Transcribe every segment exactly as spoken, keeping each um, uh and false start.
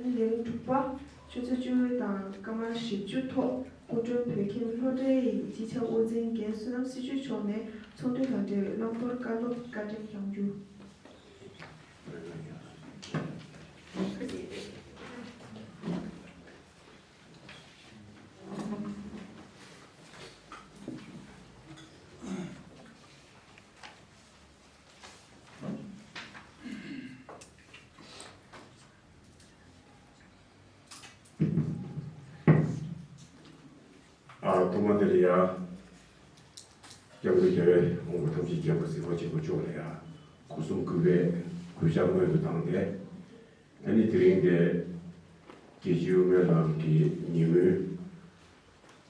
ལན་དྲུག་པ། ཆུ་ཚོད་བཅུ་དང་སྐར་མ་བཞི་བཅུ་ཐོག་སྐུ་མགྲོན་བོད་ཁྱིམ་ལྷོ་འབྲེལ་ཡིག་སྤྱི་ཁྱབ་དབུ་འཛིན་རྒན་བསོད་ནམས་སྲི་ཞུ་མཆོག་ནས་ཚོགས་འདུ་དང་འབྲེལ་བླང་དོར་བཀའ་སློབ་བཀའ་དྲིན་བསྐྱང་རྒྱུ། ཨ། ཐོག་མ་དེ་ལ་ཡ། སྐྱབས་མགོན་རྒྱལ་བའི་དབང་པོ་ཐམས་ཅད་མཁྱེན་པ་གཟིགས་པ་ཆེན་པོ་མཆོག་ལ་ཡ། སྒོ་གསུམ་གུས་པས་གུས་ཕྱག་སྔོན་དུ་བཏང་སྟེ། ཨ་ནི་དེ་རིང་འདི་རྒྱལ་སྤྱིའི་དབུ་མའི་ལམ་གྱི་ཉིན་མོའི་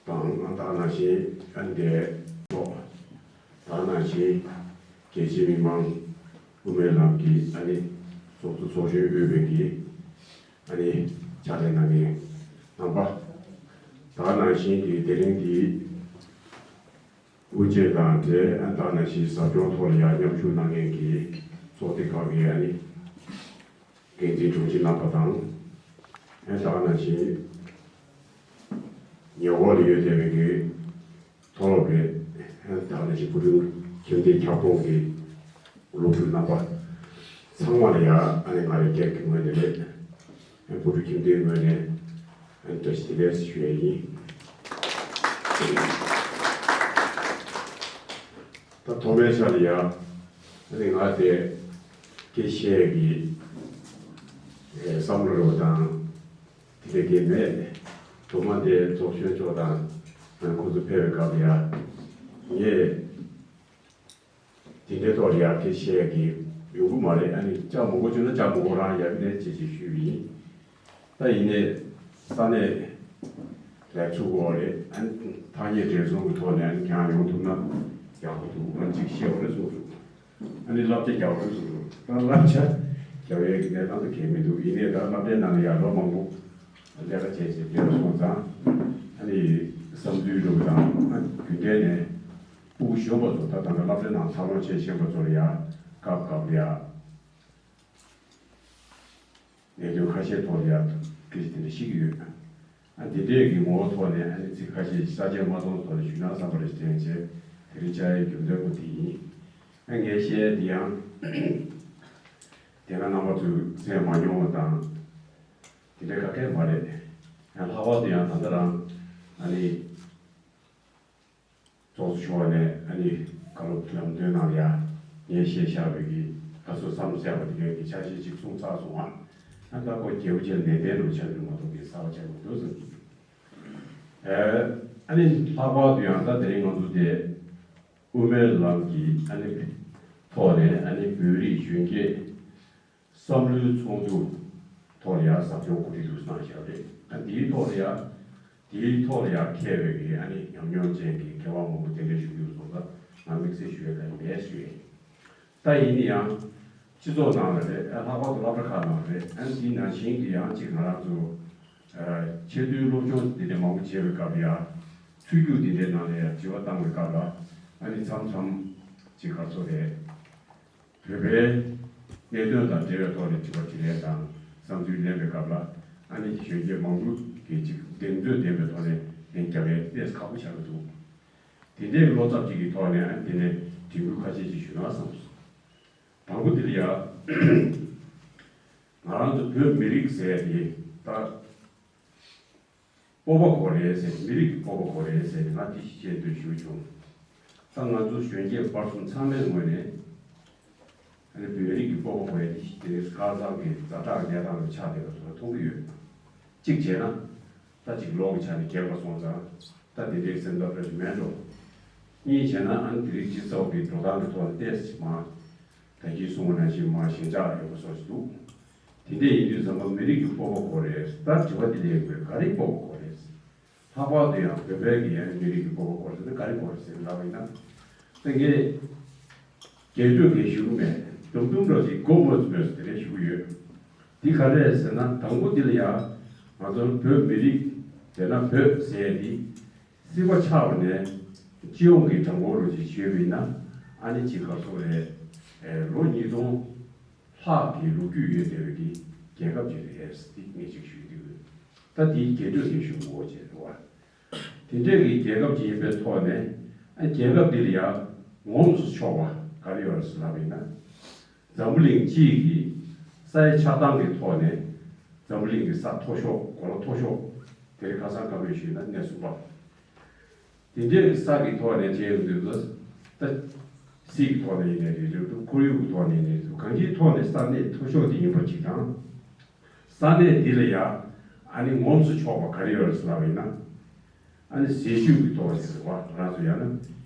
དང་། ཨ། ད་ག་ནང་བཞིན་ཨ་ནི་འདི་ཐོག་ད་ག་ནང་བཞིན་རྒྱལ་སྤྱིའི་མི་མང་དབུ་མའི་ལམ་གྱི་ཨ་ནི་ཚོགས་གཙོ་ཚོགས་གཞོན་དབུས་པའི་གི་ཨ་ནི་ཕྱག་ལས་གནང་མཁན་རྣམ་པ། ད་ག་ནང་བཞིན་གྱི་དེ་རིང་འདི་དབུ་འབྱེད་དང་འབྲེལ། ཨ། ད་ག་ནང་བཞིན་ཟབ་སྦྱོང་ཐོག་ལ་ཡང་མཉམ་ཞུགས་གནང་མཁན་གྱི་ཚོགས་སྡེ་ཁག་གི་ཨ་ནི་འགན་འཛིན་དྲུང་ཆེ་རྣམ་པ་དང་། ཨ། ད་ག་ནང་བཞིན་ཉེ་འཁོར་ལ་ཡོད་བསྡད་པའི་གི་མཐོ་སློབ་རེད། ཨ། ད་ག་ནང་བཞིན་བུ་ཕྲུག་ཁྱིམ་སྡེ་ཁྱབ་ཁོངས་ཀྱི་སློབ་ཕྲུག་རྣམ་པ་ཚང་མ་ལ་ཡང་ཨ་ནི་ང་རའི་སྒེར་གྱི་ངོས་ནས་རེད། ཨ། བུ་ཕྲུག་ཁྱིམ་སྡེའི་ངོས་ནས་ཨ་ནི་བཀྲ་ཤིས་བདེ་ལེགས་ཞུ་ཡ་ཡིན། ད་ཐོག་མའི་ཆ་ལ་ཡ་ཨ་ནི་ང་དེ་སྐད་བཤད་ཀྱི་ཨེ་བསམ་བློ་རོ་དང་དེ་འདྲ་གི་མེད། ཐོག་མ་དེ་ཚོགས་གཞོན་མཆོག་དང་ཨ་ནི་ཁོང་ཚོ་ཕེབས་པའི་སྐབས་ལ་ཡ་ངས། དེ་འདྲའི་ཐོག་ལ་ཡར་སྐད་བཤད་ཀྱི་ཡོང་གི་མ་རེད། ཨ་ནི་ཅག་མང་པོ་བྱུང་ན་ཅག་མང་པོ་རང་ཡར་སྐད་བྱེད་ཅེས་ཞུས་པ་ཡིན། ད་ཡིན་ནའི་ས་གནས་ལས་ཚུགས་འོག་རེད། ཨ་ནི་ཐ་སྙད་འགྲེལ་ཚོང་གི་ཐོག་ནས་ཨ་ནི་ཀྱང་ཡོང་ཐུབ་ན་ཡག་པོ་འདུག་ཨ་ནི་ཅིག་བཤད་པ་རེད་གསུངས་འདུག་ཨ་ནི་བསླབ་བྱ་རྒྱག་པ་རེད་གསུངས་འདུག་ད་བསླབ་བྱ་རྒྱག་ཡས་ཀྱི་གནས་སྟངས་དེ་གལ་མི་འདུག་ཡིན་ནའི་ད་སློབ་གྲྭའི་ནང་ལ་ཡར་ལོ་མང་པོ་ལས་ཀ་བྱས་བྱས་བསྡད་པ་སོང་ཙང་། ཨ་ནི་བསམ་ཚུལ་རུ་དང་ཨ་རྒྱུན་ལྡན་ནས། སྤུ་གུ་གཞོན་པ་ཚོ་ད་ལྟ་ང་སློབ་གྲྭའི་ནང་འཚར་ལོངས་བྱེད་བཞིན་པ་ཚོ་ལ་ཡ་སྐབས་སྐབས་ལ་ཡ་གནད་དོན་ཁ་ཤས་ཐོག་ལ་ཡ་སྐད་ཆ་དེ་འདྲ་བཤད་ཀྱི་ཡོད། ཨ་འདི་འདྲས་ཀྱི་ངོ་བོ་ཐོག་ནས་ཨ་ནི་ཚིག་ཁ་ཤས་ཤིག་ས་བཅད་མ་སྟོངས་ཐོག་ནས་ཞུས་ན་བསམ་པ་རེ་དྲན་བྱས་དེ་རིང་བཅར་ཡའི་རྒྱུ་མཚན་པོ་དེ་ཡིན། ཨ་ངས་བཤད་དེ་ཡང་དེ་སྔ་རྣམ་པ་ཚོས་གསན་མ་མྱོང་བ་དང་དེ་འདྲ་ག་གས་མ་རེད། ཡང་ལྷག་པར་དུ་ཡང་ད་ལྟ་རང་ཨ་ནི། ཚོགས་གཙོ་མཆོག་ནས་ཨ་ནི་བཀའ་སློབ་ལམ་སྟོན་གནང་ཡ་ངས་བཤད་བཞག་པའི་གི་ད་གཟོད་བསམ་གསལ་བ་དེ་འདྲའི་གི་ཆ་ཤས་ཅིག་གསུངས་ཚར་སོང་ཨ། ཨ་ད་ཁོ་རྒྱལ་པོ་ཆེར་ནན་ཏན་རུ་ཆགས་ཀྱི་མ་གཏོགས་གི་གསར་བ་ཆགས་མི་འདུག་ཟེར་གྱི་འདུག་ཨ་ནི་ལྷག་པར་དུ་ཡང་ད་དེ་རིང་ང་ཚོ་དེ་དབུ་མའི་ལམ་གྱི་ཨ་ནི་ཐོག་ནས་ཨ་ནི་བོད་རིགས་གཞོན་སྐྱེས། བསམ་བློའི་ཚོགས་འདུ་ཐོག་ལ་ཡང་ཟབ་སྦྱོང་གོ་སྒྲིག་ཏུ་གནང་བཞག་རེད། ཨ་འདིའི་ཐོག་ལ་ཡང་དེའི་ཐོག་ལ་ཡང་མཁས་པའི་གི་ཨ་ནི་ཉམས་མྱོང་ཅན་གྱི་མཁས་དབང་མང་པོ་གདན་འདྲེན་ཞུ་རྒྱུ་སོང་ཙང་ང་དམིགས་བསལ་ཞུ་ཡས་ག་ནི་མེད་ཞུ་ཡས། ད་ཡིན་ན་ཡང་སྤྱི་ཚོགས་ནང་ལ་རེད། ཨ་ལྷག་པར་དུ་སློབ་གྲྭ་ཁག་ནང་རེད། ཨ་འདི་ནང་བཞིན་གྱི་ཡང་ཅིག་ང་རང་ཚོ་ཆེས་མཐོའི་སློབ་སྦྱོང་འདི་འདྲ་མང་པོ་བྱས་པའི་སྐབས་ལ་ཡང་ཚུད་རྒྱུ་འདི་འདྲའི་ནང་ལ་ཡང་དྲི་བ་བཏང་བའི་སྐབས་ལ་ཨ་ནི་མཚམས་མཚམས་ཅིག་ག་ཚོད་རེད། བོད་པའི་གནད་དོན་དང་འབྲེལ་བའི་ཐོག་ནས་དྲི་བ་དྲིས་ལན་དང་བསམ་ཚུལ་ལེན་པའི་སྐབས་ལ་ཨ་ནི་གཞོན་སྐྱེས་མང་པོ་གིས་ཅིག་གདེང་ཚོད་ལྡན་པའི་ཐོག་ནས་ལན་རྒྱག་ཡས་ཏོག་ཙམ་ཁག་པོ་ཆགས་ཀྱི་འདུག་དེ་འདྲའི་བློ་འཚབ་ཅིག་གི་ཐོག་ནས་ཨ་ནི་དེ་ནས་དྲན་སྐུལ་ཁ་ཤས་ཅིག་ཞུ་ན་བསམ་སོང་། དང་པོ་དེ་ལ་ཡ། ང་རང་ཚོ་བོད་མི་རིགས་ཟེར་ཡ་དེ་ད། སྤོབས་པ་དགོས་རེད་ཟེར། མི་རིགས་ཀྱི་སྤོབས་པ་དགོས་རེད་ཟེར་ང་འདི་ཞིག་བཤད་འདོད་ཞུ་བྱུང་། ད་ང་ཚོ་གཞོན་སྐྱེས་དཔར་གསུམ་ཚང་མའི་ངོས་ནས་ཨ་ནི་བོད་རིགས་ཀྱི་སྤོབས་པ་དགོས་ཡ་འདི་ཞིག་དེ་ཁ་སང་གི་ཛ་དྲག་རྒྱ་དྲག་ལ་ཆགས་བསྡད་པ་ཚོ་མཐོང་གི་ཡོད། གཅིག་བྱས་ན་ད་ཅིག་ལོག་གི་ཆ་ནས་རྒྱལ་བ་སོང་ཙང་ད་དེ་འདྲའི་སེམས་འཚབ་སྤྲོ་ཞིག་མེད་འགྲོ། གཉིས་བྱས་ན་ཨ་ནི་དེ་རིང་སྤྱི་ཚོགས་ཀྱི་འགྲོ་སྟངས་ཀྱི་ཐོག་ནས་ཏོག་ཙམ་མ། ད་གིན་གསུངས་པ་ནང་བཞིན་མར་ཞེན་ཆགས་ཡོད་པ་སོགས་ཤིག་འདུག་དེ་འདྲ་ཡིན་དུས་ཙམ་པ་མི་རིགས་ཀྱི་སྤོབས་པ་དགོས་རེད། ད་དྲི་བ་འདི་ལས་དགོས་ག་རེ་སྤོབས་པ་དགོས་རེད། ལྷག་པར་དུ་ཡང་བོད་པའི་གི་ཡང་མི་རིགས་ཀྱི་སྤོབས་པ་དགོས་རེད་ཟེར་ན་ག་རེ་དགོས་རེད་ཟེར་ལབ་པ་ཡིན་ན། ད་ངས་རྒྱས་སྤྲོས་གང་ཞུ་གི་མེད། དུམ་དུམ་འདྲ་ཞིག་མགོ་མོས་མོས་སུ་དེ་འདྲ་ཞུ་གི་ཡོད། འདི་ག་རེ་རེད་ཟེར་ན་དང་པོ་འདི་ལ་ཡང་ང་ཚོ་བོད་མི་རིགས་དེ་ན་བོད་ཟེར་ཡ་འདི། སྲིད་པ་ཆགས་པ་ནས་སྤྱི་ཡོངས་ཀྱི་གྲངས་འབོར་རུ་ཅིག་བརྗོད་པ་ཡིན་ན་ཨ་ནི་ཅིག་ག་ཚོད་རེད། ལོ་ཉིས་སྟོང་ལྷག་གི་ལོ་རྒྱུས་ཡོད་བསྡད་པའི་གི་ རྒྱལ་ཁབ་ཅིག་རེད་ཟེར་ཏེ་ངས་ཅིག་ཞུས་དུས། ད་དེའི་རྒྱས་སྤྲོས་དེ་ཞུ་དགོས་ཅེས་རེད་བ། དེ་འདྲས་ཀྱི་རྒྱལ་ཁབ་ཅིག་ཡིན་པའི་ཐོག་ནས། ཨ། རྒྱལ་ཁབ་འདི་ལ་ཡང་ངོམས་སུ་ཆོག་པ་ག་རེ་ཡོད་རེད་ཟེར་ལབ་པ་ཡིན་ན། འཛམ་བུ་གླིང་སྤྱི་ཡི་ས་ཡི་ཆགས་སྟངས་ཀྱི་ཐོག་ནས། འཛམ་བུ་གླིང་གི་ས་མཐོ་ཤོས། གོ་ལ་མཐོ་ཤོས་དེ་རིང་ཁ་སང་བཀའ་མོལ་ཞུས་ན་གནས་གསུམ་པ། དེ་འདྲའི་ས་གི་ཐོག་ནས་བྱས་ཡོང་དུས། ད་སྲིད་ཀྱི་ཐོག་ནས་ཡིན་ནའི་རེད། རེད་འདུག་ཁོར་ཡུག་གི་ཐོག་ནས་ཡིན་ནའི་རེད་འདུག་གང་ཅིའི་ཐོག་ནས་ས་གནས་མཐོ་ཤོས་དེ་ཡིན་པ་ཅིག་དང་། ས་གནས་འདི་ལ་ཡ། ཨ་ནི་ངོམས་སུ་ཆོག་པ་ག་རེ་ཡོད་རེད་ཟེར་ལབ་པ་ཡིན་ན། ཨ་ནི་ཟས་བཅུད་ཀྱི་ཐོག་ནས་རེད་བ། རང་ཚོ་ཡང་ན་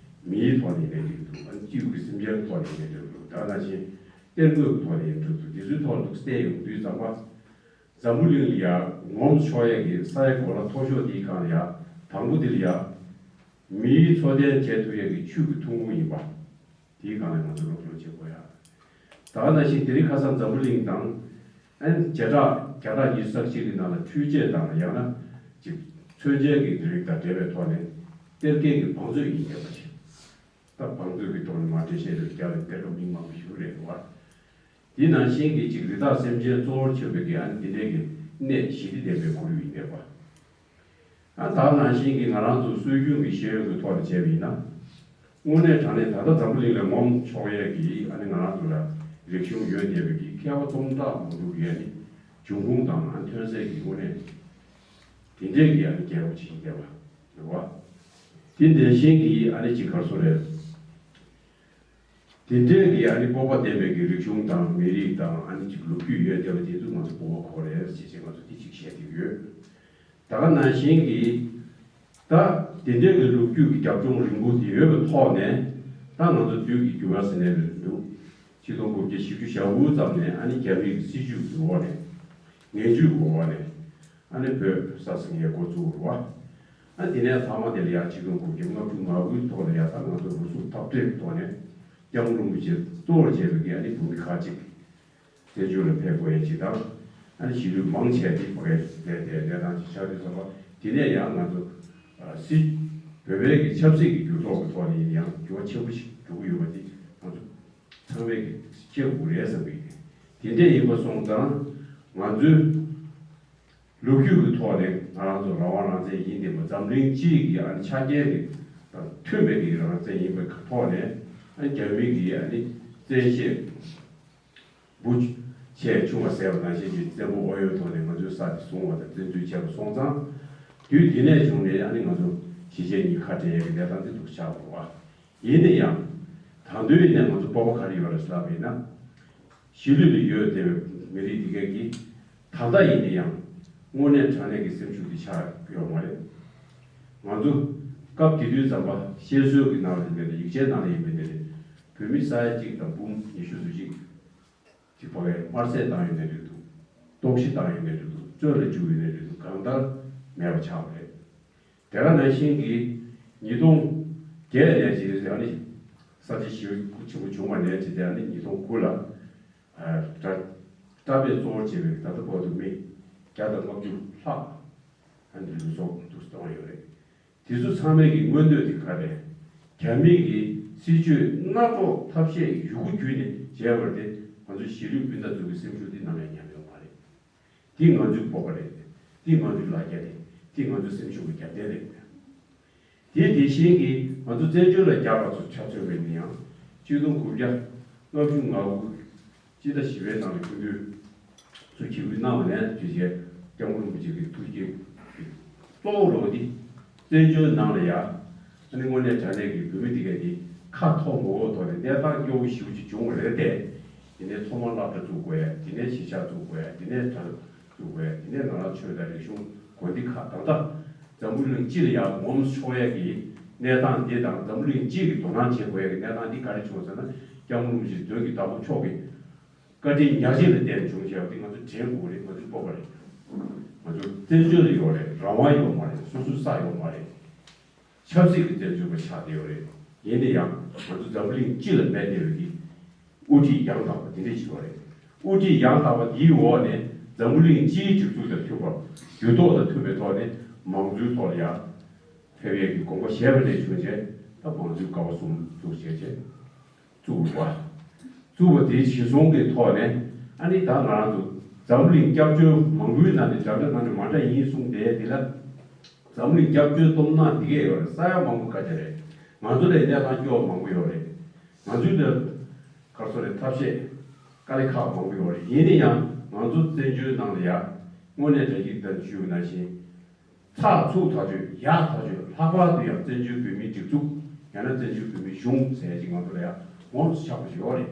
མིའི་ཐོག་ནས་ཡིན་ནའི་འགྲིག་འདུག་ཨ་ནི་སྤྱི་ཡོངས་ཀྱི་སེམས་ཅན་ཐོག་ནས་ཡིན་ནའི་འགྲིག་འདུག་ད་ནང་བཞིན་གཏེར་དངོས་ཀྱི་ཐོག་ནས་ཡིན་འགྲིག་འདུག་འདི་ཚོའི་ཐོག་ཏུ་བལྟས་ཡོང་དུས་ཙམ་པ། འཛམ་བུ་གླིང་ལ་ཡ་ངོམས་ཆོག་ཡས་ཀྱི་ས་ཡ་གོ་ལ་མཐོ་ཤོས་དེའི་སྒང་ལ་ཡ། དང་པོ་དེ་ལ་ཡ། མིའི་འཚོ་རྟེན་བྱེད་ཐུབ་ཡས་ཀྱི་ཆུ་གི་ཐོན་ཁུངས་ཡིན་པ། དེའི་སྒང་ལ་ང་ཚོ་སློབ་སྦྱོང་བྱེད་དགོས་ཡ། ད་ག་ནང་བཞིན་དེ་རིང་ཁ་སང་འཛམ་བུ་གླིང་དང་། ཨན། བྱེ་བྲག་བརྒྱ་ཕྲག་ཉི་ཤུ་རྩ་གཅིག་གི་ནང་ལ་འཕྲུལ་ཆས་དང་། ཡང་ན་ཅིག་མཚོན་ཆའི་གི་རིགས་དང་འབྲེལ་བའི་ཐོག་ནས་གཏེར་ཁའི་གི་བང་མཛོད་ཡིན་བསྡད་པ་ཞིག་ད་བང་མཛོད་ཀྱི་ཐོག་ནས་མར་འགྲེལ་བཤད་རེ་རྒྱག་པའི་གཏེར་ཁ་མི་མང་པོ་ཞིག་རེད་བ། དེ་ནང་བཞིན་གྱི་ཅིག་རི་དྭགས་སེམས་ཅན་གཙོ་བོར་བྱས་པའི་གི་ཨ་ནི་འདི་འདྲའི་གི་གནས་ཞི་བདེ་ལྡན་པའི་ཁོར་ཡུག་ཡིན་བསྡད་པ། ཨ། ད་ནང་བཞིན་གྱི་ང་རང་ཚོ་སྲོལ་རྒྱུན་གྱི་ཤེས་ཡོན་གྱི་ཐོག་ནས་བྱས་པ་ཡིན་ན། དངོས་གནས་དྲང་གནས་ད་ལྟ་འཛམ་བུ་གླིང་ལ་ངོམས་ཆོག་ཡས་ཀྱི་ཨ་ནི་ང་རང་ཚོ་ལ་རིག་གཞུང་ཡོད་བསྡད་པའི་གི་མཁས་པ་སྟོང་ཕྲག་མང་པོ་ཡོད་ནི་འབྱུང་ཁུངས་དང་ཨ་ཐོན་སའི་གི་དངོས་གནས་དེ་འདྲས་ཀྱི་ཨ་ནི་རྒྱལ་ཁབ་ཅིག་ཡིན་བསྡད་པ་རེད་བ། དེ་ནང་བཞིན་གྱི་ཨ་ནི་ཅིག་ག་རེ་ཟེར་དགོས་རེད། དེ་འདྲའི་གི་ཨ་ནི་སྤོབས་པ་ལྡན་པའི་གི་རིག་གཞུང་དང་མི་རིགས་དང་། ཨ་ནི་ཅིག་ལོ་རྒྱུས་ཡོད་བསྡད་པ་དེ་ཚོ་ང་ཚོ་སྤོབས་པ་གོ་རེད་ཅེས་བྱས་ང་ཚོ་དེ་ཅིག་བཤད་ཀྱི་ཡོད། ད་ག་ནང་བཞིན་གྱི་ད་དེ་འདྲའི་གི་ལོ་རྒྱུས་ཀྱི་རྒྱབ་ལྗོངས་རིང་པོ་དེ་ཡོད་པའི་ཐོག་ནས། ད་ང་ཚོ་དུས་ཀྱི་འགྱུར་བ་ཟེར་ནའི་རེད་འདུག་ཆིག་སྟོང་དགུ་བརྒྱ་བཞི་བཅུ་ཞེ་དགུ་ཙམ་ནས་ཨ་ནི་རྒྱ་མིའི་གི་སྲིད་བྱུས་ཀྱི་འོག་ནས། ངན་ཇུས་ཀྱི་འོག་ནས། ཨ་ནི་བོད་ས་སེང་གེ་འགོ་བཙུགས་རེད་བ། ཨ། དེ་ནས་ཚང་མ་དེ་ལ་ཡང་ཆིག་སྟོང་དགུ་བརྒྱ་ལྔ་བཅུ་ང་དགུའི་ཐོག་ལ་ཡང་ད་ང་ཚོ་རུ་སུག་འཐབ་རྩོད་ཀྱི་ཐོག་ནས་སྐྱབས་མགོན་རིན་པོ་ཆེ་གཙོ་བོར་བྱས་པའི་གི་ཨ་ནི་བོད་མི་ཁག་ཅིག་བཙན་བྱོལ་ལ་ཕེབས་དགོས་ཡ་ཅིག་དང་། ཨ་ནི་གཞིས་ལུས་མང་ཆེ་དེ་ཕ་གིར་བསྡད་དེ་གནས་སྟངས་ཅིག་ཆགས་དུས་ཙམ་པ། དེ་ནས་ཡང་ང་ཚོ་ཨ་སྲིད་བོད་པའི་གི་ཆབ་སྲིད་ཀྱི་འགྱུར་ལྡོག་གི་ཐོག་ནས་ཡང་འགྱུར་བ་ཆེན་པོ་ཞིག་འགྲོ་གི་ཡོད་པ་དེ་ང་ཚོ་ཚང་མས་གི་ཤེས་དགོས་རེད་བསམ་གི་ཡོད། དེ་འདྲ་ཡིན་པ་སོང་ཙང་ང་ཚོའི་ལོ་རྒྱུས་ཀྱི་ཐོག་ནས་ང་རང་ཚོ་རང་དབང་རང་བཙན་ཡིན་བསྡད་པ། འཛམ་གླིང་སྤྱི་ཡི་ཨ་ནི་ཆ་རྐྱེན་རིགས་དང་མཐུན་པའི་གི་རང་བཙན་ཡིན་པའི་ཐོག་ནས། ཨ་ནི་རྒྱ་མི་གི་ཨ་ནི་བཙན་ཤེད་འབུ་ཆེ་ཆུང་བ་ཟེར་བ་ནང་བཞིན་གྱི་བཙན་པོ་ཨོ་ཡོད་ཐོག་ནས་ང་ཚོའི་ས་དེ་བཟུང་བ་དང་བཙན་འཛུལ་བྱས་པ་སོང་ཙང་། དུས་དེ་ནས་བྱུང་ནས་ཨ་ནི་ང་ཚོ་གཞིས་བྱེས་གཉིས་ཁ་བྲལ་ཡ་གི་གནས་སྟངས་དེ་འདུག་ཆགས་པ་རེད་བ། ཡིན་ན་ཡང་། ད་དུང་ཡིན་ནའི་ང་ཚོ་སྤོབས་པ་ག་རེ་ཡོད་རེད་ཟེར་ལབ་པ་ཡིན་ན། གཞིས་ལུས་ལ་ཡོད་བསྡད་པའི་མི་རིགས་འདི་གས་ཀྱིས་ད་ལྟ་ཡིན་ན་ཡང་དངོས་གནས་དྲང་གནས་ཀྱི་སེམས་ཤུགས་འདི་ཆག་ཡོད་མ་རེད། ང་ཚོ་སྐབས་དེ་དུས་ཙམ་པ་བཤད་སྲོལ་གྱི་ནང་ལ་ཡིན་པ་ནས། ཡིག་ཆའི་ནང་ལ་ཡིན་པ་ནས། བོད་མི་ས་ཡ་གཅིག་དང་འབུམ་ཉི་ཤུ་ཟུར་གཅིག་དེ་ཕ་གིར་དམར་གསོད་བཏང་ཡོད་ནའི་རེད་འདུག་ལྟོགས་ཤི་བཏང་ཡོད་ནའི་རེད་འདུག་བཙོན་ལ་བཅུག་ཡོད་ནའི་རེད་འདུག་གང་ལྟར་མེད་པ་ཆགས་པ་རེད། དེ་ག་ནང་བཞིན་གྱི་ཉིས་སྟོང་བརྒྱད་ནས་ཅིག་ཨ་ནི་ས་བྱི་ཞེ་པོ་ཆེན་པོ་བྱུང་བ་ནས་ཅིག་དེ་ཨ་ནི་ཉིས་སྟོང་དགུ་ལ། ཨ། གྲྭ་གྲྭ་པས་གཙོ་བོར་བྱས་པའི་ད་ལྟ་བར་དུ་མི་བརྒྱ་དང་ལྔ་བཅུ་ལྷག་ཨ་ནི་ལུས་སྲོག་འདུག་སེ་བཏང་ཡོད་རེད། དེ་ཚོ་ཚང་མའི་གི་མངོན་འདོད་དེ་ག་རེད། རྒྱ་མི་གི་སྲིད་བྱུས་སྣ་ཚོགས་ཐབས་ཤེས་ཡོད་རྒུ་བརྒྱུད་ནས་བྱས་པ་རེད་དེ། ང་ཚོ་གཞིས་ལུས་སྤུན་ཟླ་ཚོ་གི་སེམས་ཤུགས་དེ་ནམ་ཡང་ཉམས་ཡོད་མ་རེད། འདི་ང་ཚོའི་སྤོབས་པ་རེད། འདི་ང་ཚོའི་ལ་རྒྱ་རེད། འདི་ང་ཚོའི་སེམས་ཤུགས་ཀྱི་རྒྱབ་རྟེན་རེད། དེ་དེ་བཞིན་གྱི་ང་ཚོ་བཙན་བྱོལ་ལ་རྒྱ་བ་ཚོ་ཆ་མཚོན་པ་ཡིན་ན་ཡང་། ཆིག་སྟོང་དགུ་བརྒྱ་ལྔ་བཅུ་ང་དགུ་སྤྱི་ཟླ་བཞི་པའི་ནང་ལ་སྐུ་མདུན་ཚོ་གྱིས་ཁུལ་གནང་བ་ནས་དུས་རྒྱལ་སྐྱབས་མགོན་རིན་པོ་ཆེ་གི་ཐུགས་བསྐྱེད་ཀྱི་གཙོ་བོ་རོགས་འདི། བཙན་བྱོལ་ནང་ལ་ཡ། ཨ་ནི་དངོས་གནས་དྲང་གནས་ཀྱི་བོད་མི་དེ་གས་དེ་ཁ་ཐོར་མ་འོག་ཐོག་ནས་གནས་སྟངས་སྐྱོ་བོ་ཞེ་པོ་ཅིག་བྱུང་བ་རེད་དེ། དེ་ནས་ཐོག་མར་སློབ་གྲྭ་བཙུགས་དགོས་ཡ། དེ་ནས་གཞིས་ཆགས་བཙུགས་དགོས་ཡ། དེ་ནས་གྲྭ་བཙུགས་དགོས་ཡ། དེ་ནས་ང་རང་ཆོས་དང་རིག་གཞུང་དགོན་སྡེ་ཁག་ད་ལྟ་འཛམ་བུ་གླིང་སྤྱི་ལ་ཡ་ངོམ་ཆོག་ཡ་གི་གནས་སྟངས་འདི་དང་། འཛམ་བུ་གླིང་སྤྱི་གི་དོ་སྣང་བྱེད་དགོས་ཡ་གི་གནས་སྟངས་འདི་ག་རེ་བྱུང་ཟེར་ན། སྐྱབས་མགོན་རིན་པོ་ཆེ་མདུན་གྱི་བདག་པོ་མཆོག་གི་བཀའ་དྲིན་ཉག་གཅིག་ལ་བརྟེན་བྱུང་ཞེས་པ་འདི་ང་ཚོ་དྲན་དགོས་རེད། ང་ཚོའི་སྤོབས་པ་རེད། ང་ཚོ་བཙན་བྱོལ་ཡོད་རེད། རང་དབང་ཡོད་མ་རེད། སོ་སོའི་ས་ཡོད་མ་རེད། ཆབ་སྲིད་ཀྱི་བཙན་བྱོལ་བ་ཆགས་བསྡད་ཡོད་རེད། ཡིན་ན་ཡང་ང་ཚོ་འཛམ་བུ་གླིང་སྤྱི་ལ་མེད་བསྡད་པའི་གི་དབུ་ཁྲིད་ཡང་དག་པ་དེ་འདྲ་ཞིག་ཡོད་རེད། དབུ་ཁྲིད་ཡང་དག་པ་འདིའི་འོག་ནས་འཛམ་བུ་གླིང་སྤྱིའི་སྒྲིག་འཛུགས་དང་མཐུན་པར། འགྱུར་ལྡོག་དང་མཐུན་པའི་ཐོག་ནས་མང་གཙོའི་ཐོག་ལ་ཡང་ཕེབས་ཡས་ཀྱི་དགོངས་པ་བཞེས་པ་ནས་བྱུང་རྗེས། ད་མང་གཙོའི་ཀ་བ་གསུམ་འཛུགས་བྱས་རྗེས། བཙུགས་པ། བཙུགས་པ་དེ་གཞི་བཟུང་གི་ཐོག་ནས། ཨ་ནི་ད་ང་རང་ཚོ་ འཛམ་བུ་གླིང་སྐྱབས་བཅོལ་མང་པོའི་ནང་ནས་འདྲ་འདྲ་ནང་ནས་མ་འདྲ་ཡིན་གསུངས་བསྡད་དེ་ལ། འཛམ་བུ་གླིང་སྐྱབས་བཅོལ་གཏོང་ན་འདི་གས་ཡོད་རེད། ས་ཡ་མང་པོ་སྐད་ཆ་རེད། ང་ཚོ་ལས་གནས་སྟངས་སྐྱོ་བ་མང་པོ་ཡོད་རེད། ང་ཚོའི་ལ་ག་རེ་ཟེར་རེད། ཐབས་ཤེས་དཀའ་ལས་ཁག་མང་པོ་ཡོད་རེད། ཡིན་ན་ཡང་ང་ཚོ་བཙན་བྱོལ་ནང་ལ་ཡ་དངོས་གནས་དྲ་རྒྱ་དང་ཞུས་པ་ནང་བཞིན། ཚགས་ཚུད་ཐག་ཆོད། ཡག་ཐག་ཆོད། ལྷག་པར་དུ་ཡང་བཙན་བྱོལ་བོད་མིའི་སྒྲིག་འཛུགས། ཡང་ན་བཙན་བྱོལ་བོད་མིའི་གཞུང་ཟེར་ཡ་ཅིག་ང་ཚོ་ལ་ཡང་ངོམ་སུ་ཆགས་པ་ཞིག་ཡོད་རེད།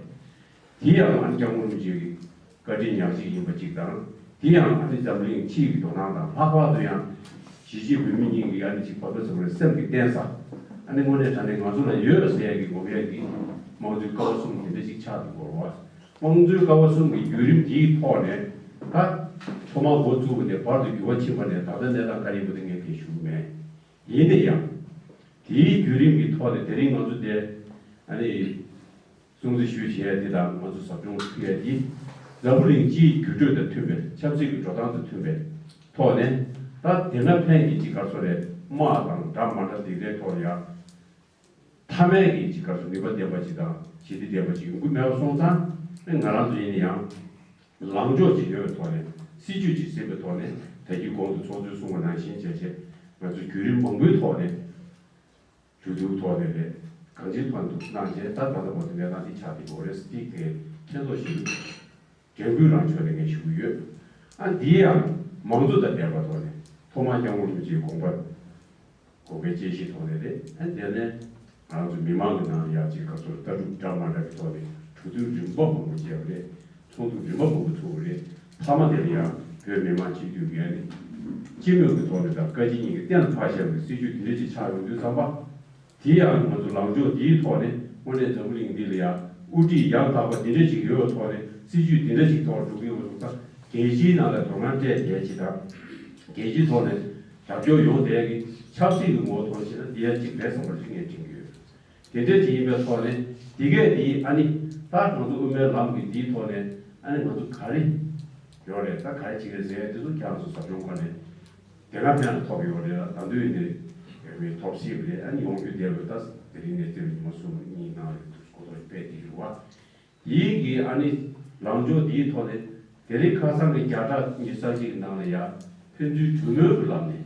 དེ་ཡང་ཨ་ནི་སྐྱབས་མགོན་རིན་པོ་ཆེ་གི་བཀའ་དྲིན་ཉག་གཅིག་ཡིན་པ་ཅིག་དང་། དེ་ཡང་ཨ་ནི་འཛམ་གླིང་སྤྱི་ཡི་དོ་སྣང་དང་། ལྷག་པར་དུ་ཡང་གཞིས་བྱེས་བོད་མི་གཉིས་ཀྱི་ཨ་ནི་ཅིག་བབ་པ་ཚང་མའི་སེམས་ཀྱི་བརྟེན་ས། ཨ་ནི་དངོས་གནས་དྲང་གནས་ང་ཚོ་ལ་ཡོད་ཟེར་ཡ་གི་ངོམ་ཡ་གི་དམངས་གཙོའི་ཀ་བ་གསུམ་དེ་འདྲ་ཅིག་ཆགས་འདུག་གོ་བ། དམངས་གཙོའི་ཀ་བ་གསུམ་གྱི་བརྒྱུད་རིམ་འདིའི་ཐོག་ནས། ད་ཐོག་མར་འགོ་བཙུགས་པ་ནས་བར་དུ་འགྱུར་བ་ཕྱིན་པ་ནས་ད་ལྟ་གནས་སྟངས་ག་རེ་ཡིན་པ་དེ་ངས་ཕར་ཞུ་གི་མེད། ཡིན་ན་ཡང་། དེའི་བརྒྱུད་རིམ་གྱི་ཐོག་ནས་དེ་རིང་ང་ཚོ་འདིར་ཨ་ནི་སྲུང་བརྩི་ཞུ་བྱེད་ཡ་དེ་དང་། ང་ཚོ་ཟབ་སྦྱོང་ཕུལ་ཡ་དེ་འཛམ་བུ་གླིང་སྤྱིའི་འགྱུར་འགྲོས་དང་མཐུན་པའི། ཆབ་སྲིད་ཀྱི་འགྲོ་སྟངས་དང་མཐུན་པའི་ཐོག་ནས། ད་དེ་སྔ་ཕན་གྱི་ཅིག་ག་རེ་ཟེར་རེད། དམག་དང་འདྲ་མ་འདྲ་དེ་འདྲའི་ཐོག་ལ་ཡ། མཐའ་མའི་གི་ཅིག་ག་རེ་ཟེར། ནུས་པ་ལྡན་པ་ཅིག་དང་ཞི་བདེ་ལྡན་པ་ཅིག་ཡོང་གི་མེད་པ་སོང་ཙང་། ཨེ། ང་རང་ཚོ་ཡིན་ན་ཡང་ལངས་ཕྱོགས་ཅིག་ཡོད་པའི་ཐོག་ནས། སྲིད་ཇུས་ཅིག་ཟིན་པའི་ཐོག་ནས། ད་གིན་གོང་དུ་ཚོགས་གཙོས་གསུངས་པ་ནང་བཞིན་བྱས་བྱས། ང་ཚོ་བརྒྱུད་རིམ་མང་པོའི་ཐོག་ནས། གྲོས་བསྡུར་ཐོག་ནས་རེད། གང་ཅིའི་ཐོག་ནས་འདུག་གནང་བྱས། ད་ད་ལྟ་བར་དུ་གནས་སྟངས་འདི་ཆགས་བསྡད་ཡོད་རེད་ཟེར་དེ་གའི་མཁྱེན་རྟོགས་ཞུ་རྒྱུ། དྲན་སྐུལ་རང་ཕྱོགས་ནས་ངས་ཞུ་གི་ཡོད། ཨ། འདི་ཡང་མང་གཙོ་དང་ལྡན་པའི་ཐོག་ནས། ཐོག་མར་སྐྱབས་མགོན་རིན་པོ་ཆེའི་དགོངས་པ། དགོངས་པའི་དཔྱད་གཞིའི་ཐོག་ནས་རེད། ཨ། དེ་ནས་ང་རང་ཚོ་མི་མང་གི་ནང་ཡང་ཅིག་ག་རེ་ཟེར། ལྟ་གྲུབ་འདྲ་མ་འདྲ་གི་ཐོག་ནས་གྲོས་བསྡུར་རིམ་པ་མང་པོ་བྱས་པ་རེད། ཚོགས་འདུ་རིམ་པ་མང་པོ་ཚོགས་པ་རེད། མཐའ་མ་དེ་ལ་ཡང་བོད་མི་མང་སྤྱི་འཐུས་ཀྱིས་ཨ་ནི་སྤྱི་མོས་ཀྱི་ཐོག་ནས་དང་བཀའ་སྤྱི་གཉིས་ཀྱིས་གཏན་ལ་ཕབ་བཞག་པའི་སྲིད་ཇུས་དེ་འདྲ་ཅིག་ཆགས་ཡོང་དུས་ཙམ་པ། དེ་ཡང་ང་ཚོ་ལངས་ཕྱོགས་འདིའི་ཐོག་ནས། དངོས་གནས་འཛམ་བུ་གླིང་འདི་ལ་ཡང་དབུ་ཁྲིད་ཡང་དག་པ་འདི་འདྲ་ཅིག་ཡོད་པའི་ཐོག་ནས། སྲིད་ཇུས་འདི་འདྲ་ཅིག་ཐོག་འགྲོ་གི་ཡོད་པ་སོང་ཙང་། རྒྱལ་སྤྱིའི་ནང་ལ་དོ་སྣང་སྤྲད་བསྡད་ཅིག་དང་། རྒྱལ་སྤྱིའི་ཐོག་ནས་རྒྱབ་སྐྱོར་ཡོང་བསྡད་ཀྱི། ཆབ་སྲིད་ཀྱི་ངོ་བོ་ཐོག་ནས་བྱས་ན་འདི་ཡང་གཅིག་རེད་བསམ་པ་ཞིག་ངས་དྲན་གྱི་ཡོད། དེ་འདྲ་ཅིག་ཡིན་པའི་ཐོག་ནས། འདི་གས་འདི་ཨ་ནི་ད་ང་ཚོ་དབུ་མའི་ལམ་གྱི་འདིའི་ཐོག་ནས་ཨ་ནི་ང་ཚོ་ག་རེ་ཡོད་རེད། ད་ག་རེ་བྱེད་ཀྱི་རེད་ཟེར་ཡ་དེ་ཚོ་ཁྱེད་རང་ཚོ་ཟབ་སྦྱོང་སྒང་ནས་དེ་སྔ་ཕན་ཐོགས་ཡོད་རེད་ལ། ད་དུང་ཡིན་ནའི་ཡོད་མེད་ཐོབ་སྲིད་པ་རེད། ཨ་ནི་ཡོང་རྒྱུ་བསྡད་པ། ད་དེ་རིང་ནས་དེ་རིང་ཉི་མ་གསུམ་གཉིས་ནང་ལ་གོ་རྟོགས་སྤེལ་བསྡད་ཡོད་པ། དེའི་གི་ཨ་ནི་ལངས་ཕྱོགས་འདིའི་ཐོག་ནས་དེ་རིང་ཁ་སང་གི་བརྒྱ་ཕྲག་ཉི་ཤུ་རྩ་གཅིག་གི་ནང་ལ་ཡ་ཕན་ཚུན་གྲོས་མོལ་གྱི་ལམ་ནས་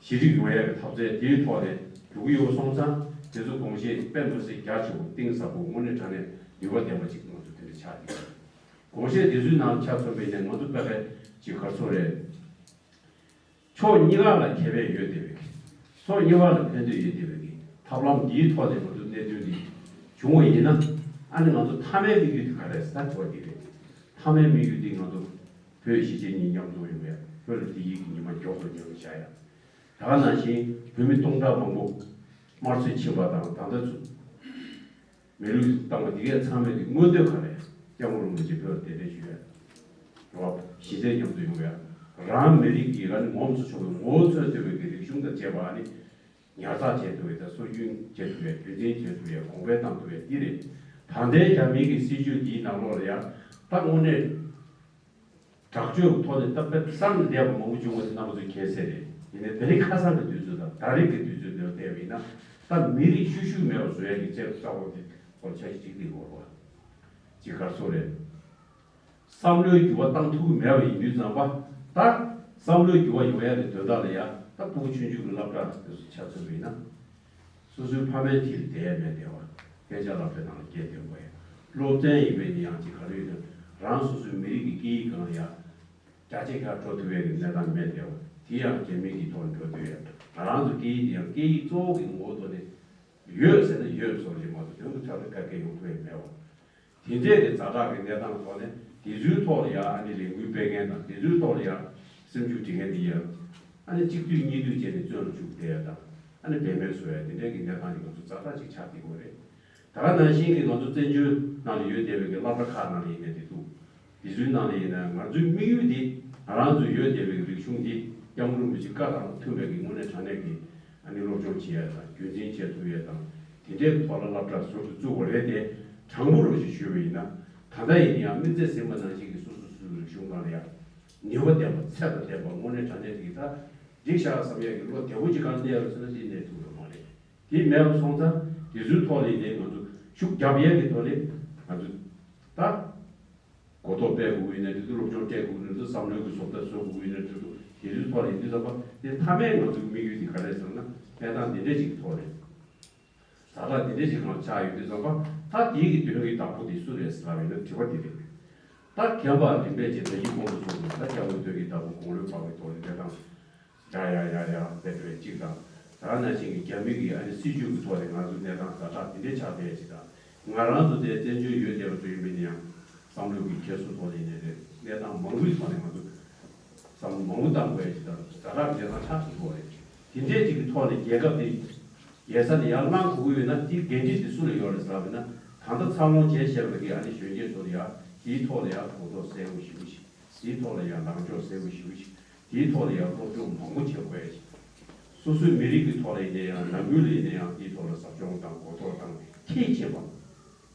ཞི་འགྲིག་ཡོང་ཡ་གི་འཐབ་རྩོད་དེའི་ཐོག་ནས་འགྲོ་གི་ཡོད་སོང་ཙང་། དེ་ཚོ་དགོངས་བཞེས་དཔེ་མི་སྲིད་རྒྱ་ཆེ་བོ། གཏིང་ཟབ་པོ། དངོས་གནས་དྲང་གནས་ནུས་པ་ལྡན་པ་ཅིག་ང་ཚོ་དེ་འདྲ་ཆགས་ཀྱི་ཡོད། དགོངས་བཞེས་དེ་ཚོའི་ནང་ཆ་མཚོན་པ་ཡིན་ན། ང་ཚོ་དཔེ་དཔེ་ཅིག་ག་རེ་ཟེར་རེད། ཕྱོགས་གཉིས་ཀ་ལ་ཁེ་ཕན་ཡོད་བསྡད་པའི་གི། ཕྱོགས་གཉིས་ཀ་ལ་ཕན་ཐོགས་ཡོད་བསྡད་པའི་གི་ཐབས་ལམ་འདིའི་ཐོག་ནས་ང་ཚོ་གནད་དོན་འདི་བྱུང་བ་ཡིན་ན། ཨ་ནི་ང་ཚོ་མཐའ་མའི་དམིགས་ཡུལ་དེ་ག་རེ་རེད་ཟེར་ན། དེ་བ་འདི་རེད། མཐའ་མའི་དམིགས་ཡུལ་འདི་ང་ཚོ་བོད་གཞིས་བྱེས་གཉིས་མཉམ་འཛོམས་ཡོང་ཡ། བོད་ལ་བདེ་སྐྱིད་ཀྱི་ཉི་མ་མགྱོགས་སུ་ཉལ་བཞག་ཡ། ད་ག་ནང་བཞིན་བོད་མི་སྟོང་ཕྲག་མང་པོ་དམར་གསོད་ཕྱིན་པ་དང་། ད་ལྟ་ཚུ་མེ་ལུགས་བཏང་བ་འདི་གས་ཚང་མས་ཀྱི་མངོན་འདོད་ག་རེ། སྐྱབས་མགོན་རིན་པོ་ཆེ་བོད་ལ་གདན་འདྲེན་ཞུ་ཡ། རོགས་གཞིས་བྱེས་མཉམ་དུ་ཡོང་ཡ། རང་མི་རིགས་ཀྱི་ཨ་ནི་ངོམ་སུ་ཆུང་བའི་ངོ་བོ་མཚོན་ཐུབ་པའི་གི་རིག་གཞུང་དང་བཅས་པ་ཨ་ནི་ཉར་ཚགས་བྱེད་ཐུབ་པའི་དང་། སྲོལ་རྒྱུན་བྱེད་ཐུབ་པའི། རྒྱུན་འཛིན་བྱེད་ཐུབ་པའི། གོང་འཕེལ་བཏང་ཐུབ་པའི་འདི་རེད། ད་ལྟའི་རྒྱ་མིའི་གི་སྲིད་བྱུས་འདིའི་ནང་ལོགས་ལ་ཡ་ད་དངོས་གནས་དྲག་སྤྱོད་ཐོག་ནས་ད་དཔེ་བསམ་གྱིས་མི་ཁྱབ་པ་མང་པོ་བྱུང་བ་དེ་རྣམ་པ་ཚོས་མཁྱེན་གསལ་རེད། ཡིན་ནའི་དེ་རིང་ཁ་སང་གི་དུས་ཚོད་དང་ད་རེས་ཀྱི་དུས་ཚོད་འདིར་བལྟས་པ་ཡིན་ན། ད་མི་རིགས་ཤུལ་ཤུལ་མེད་པ་བཟོ་ཡ་གི་རྩེད་ས་འོག་གི་སྐོར་ཆ་ཞིག་ཅིག་དེ་འོར་བ་ཅིག་ག་རེ་ཟེར་རེད། བསམ་བློའི་འགྱུར་བ་བཏང་ཐུབ་ཀྱི་མེད་པ་ཡིན་དུས་ཙམ་པ། ད་བསམ་བློའི་འགྱུར་བ་ཡོང་ཡ་གི་དོན་དག་ལ་ཡ་ད་ཕྲུ་གུ་ཆུང་ཆུང་གི་སློབ་གྲྭ་དེ་ཚོ་ཆ་མཚོན་པ་ཡིན་ན། སོ་སོའི་ཕ་མའི་མཐིལ་ལ་བསྡད་མེད་བསྡད་པ། གཏན་འཇགས་སློབ་གྲྭའི་ནང་ལ་བསྐྱལ་སྡོད་པ་ཡིན། སློབ་ཚན་ཡིན་པས་ནི་ཡང་ཅིག་ག་རེ་ཡོད་ན། རང་སོ་སོའི་མི་རིགས་ཀྱི་སྐད་ཡིག་སྒང་ལ་ཡང་རྒྱ་ཆེ་ཁ་འགྲོ་ཐུབ་པའི་གནས་སྟངས་མེད་བསྡད་པ། དེ་ཡང་རྒྱ་མི་གི་ཐོག་འགྲོ་སྡོད་ཡ། ང་རང་ཚོ་སྐད་ཡིག་དེ་ཡང་སྐད་ཡིག་གཙོ་བོ་གི་ངོ་བོ་ཐོག་ནས་ཡོད་ཟེར་ན་ཡོད་བཟོ་ཞིག་མ་གཏོགས་དོན་དུ་ཆགས་པའི་དཀའ་སྐད་ཡོང་ཐུབ་ཡ་མེད་པ། དེ་འདྲས་ཀྱི་ཛ་དྲག་གི་གནས་སྟངས་ཐོག་ནས། དེ་ཚོའི་ཐོག་ལ་ཡང་ཨ་ནི་ལས་འགུལ་སྤེལ་མཁན་དང་། དེ་ཚོའི་ཐོག་ལ་ཡང་སེམས་ཤུགས་སྒྲིལ་མཁན་དེ་ཡང་ཨ་ནི་གཅིག་བསྡུས་གཉིས་བསྡུས་བྱས་ནས་བཙོན་ལ་བཅུག་བསྡད་ཡ་དང་། ཨ་ནི་འབད་མེད་བཟོ་ཡ། དེ་འདྲས་ཀྱི་གནས་སྟངས་ཀྱི་ང་ཚོ་ཛ་དྲག་ཅིག་ཆགས་བསྡད་ཡོད་རེད། ད་ག་ནང་བཞིན་གྱི་ང་ཚོ་བཙན་བྱོལ་ནང་ལ་ཡོད་བསྡད་པའི་གི་སློབ་གྲྭ་ཁག་ནང་ལ་ཡིན་ནའི་དེ་འདུག་དེ་ཚོའི་ནང་ལ་ཡིན་ན་ང་ཚོའི་དམིགས་ཡུལ་དེ། ང་རང་ཚོ་ཡོད་བསྡད་པའི་རིག་གཞུང་འདི་སྐྱབས་མགོན་རིན་པོ་ཆེའི་བཀའ་དང་མཐུན་པའི་གི་དངོས་གནས་དྲང་གནས་ཀྱི་ཨ་ནི་སློབ་སྦྱོང་བྱེད་ཡ་དང་། རྒྱུན་འཛིན་བྱེད་ཐུབ་ཡ་དང་། དེ་འདྲའི་ཐོག་ལ་སློབ་གྲྭ་ཟུར་དུ་བཙུགས་པ་རེད་དེ། དྲང་པོ་རང་ཞིག་ཞུས་པ་ཡིན་ན། ད་ལྟ་ཡིན་ན་ཡང་དམིགས་བརྩེ་ཟིན་པ་ནང་བཞིན་གྱི་སོ་སོ་སོ་སོའི་རིག་གཞུང་སྒང་ལ་ཡ་ནུས་པ་ལྡན་པ། ཚད་དང་ལྡན་པ། དངོས་གནས་དྲང་གནས་ཀྱི་ད་འགྲིག་ཤག་བསམ་ཡ་གི་བློ་བདེ་པོ་ཅིག་གང་གནས་ཡོད་ཟེར་ན་དེ་གནས་ཐུབ་ཡོད་མ་རེད། དེ་མེད་པ་སོང་ཙང་དེ་ཚོའི་ཐོག་ལ་ཡིན་ནའི་ང་ཚོ་ཤུགས་རྒྱབ་ཡས་ཀྱི་ཐོག་ནས་ང་ཚོ་ད་ གོ་རྟོགས་སྤེལ་དགོས་ཀྱི་ཡིན་ན་འགྲིག་འདུག་སློབ་སྦྱོང་སྤྲད་དགོས་ཀྱི་ཡིན་ན་འགྲིག་འདུག་བསམ་བློའི་གི་བཟོ་ལྟ་བཟོ་དགོས་ཀྱི་ཡིན་ན་འགྲིག་འདུག་དེ་ཚོའི་ཐོག་ལ་ཡིན་དུས་ཙམ་པ་དེ་མཐའ་མའི་ང་ཚོའི་དམིགས་ཡུལ་དེ་ག་རེ་རེད་ཟེར་ན། གནས་སྟངས་འདི་འདྲ་ཞིག་གི་ཐོག་ནས། ཛ་དྲག་འདི་འདྲ་ཞིག་གང་ཆགས་ཡོད་དུས་ཙམ་པ། ད་དེའི་གི་དོན་གྱི་བདག་པོ་དེ་སུ་རེད་ཟེར་ལབ་ཡིན་ན་དྲི་བ་འདི་རེད། ད་རྒན་པ་རིམ་པས་ཀྱི་ད་ཡིག་ཁོང་དུ་སོང་ནས་ད་རྒྱ་བོད་དོན་གྱི་བདག་པོ་དགུང་ལོའི་བར་གྱི་ཐོག་ནས་གནས་སྟངས་ཡ་ཡ་ཡ་ཡ་དཔེ་དེ་བས་གཅིག་དང་། ད་ནང་བཞིན་གྱི་རྒྱ་མི་གི་ཨ་ནི་སྲིད་ཇུས་ཀྱི་ཐོག་ནས་ང་ཚོའི་གནས་སྟངས་ཛ་དྲག་འདི་འདྲའི་ཆགས་བསྡད་ཅིག་དང་། ང་རང་ཚོ་དེ་བཙན་བྱོལ་ཡུལ་དེ་ལ་ཚུད་ཡིན་པ་ཡིན་ན་ཡང་བསམ་བློ་གི་འཁྱེར་སོ་ཐོག་ནས་ཡིན་ནའི་རེད། གནས་སྟངས་མང་པོའི་ཐོག་ནས་ང་ཚོ་བསམ་བློ་མང་པོ་བཏང་དགོས་ཡ་ཅིག་དང་ཛ་དྲག་གནས་སྟངས་ཆགས་ཐུབ་ཀྱི་ཡོད་རེད། དེ་འདྲའི་ཅིག་གི་ཐོག་ནས་རྒྱལ་ཁབ་དེ་རྒྱལ་ས་ནས་ཡར་ལངས་དགོས་ཀྱི་ཡོད་ན་དེའི་འགན་འཁྲི་དེ་སུ་ལ་ཡོད་རེད་ཟེར་བ་ཡིན་ན། ད་ལྟ་འཚར་ལོངས་བྱས་བཞག་པའི་གི་ཨ་ནི་གཞོན་སྐྱེས་ཚོ་ལ་ཡ་དེའི་ཐོག་ལ་ཡ་གོ་རྟོགས་གསལ་པོ་ཞེ་པོ་ཞིག་དེའི་ཐོག་ལ་ཡ་ལངས་ཕྱོགས་གསལ་པོ་ཞེ་པོ་ཞིག་དེའི་ཐོག་ལ་ཡ་སློབ་སྦྱོང་མང་པོ་བྱེད་དགོས་ཡ་ཞིག་སོ་སོའི་མི་རིགས་ཀྱི་ཐོག་ལ་ཡིན་ན་ཡང་ནང་ཁུལ་ལ་ཡིན་ན་ཡང་དེའི་ཐོག་ལ་ཟབ་སྦྱོང་དང་གོ་རྟོགས་དང་མཐིལ་ཕྱིན་པ།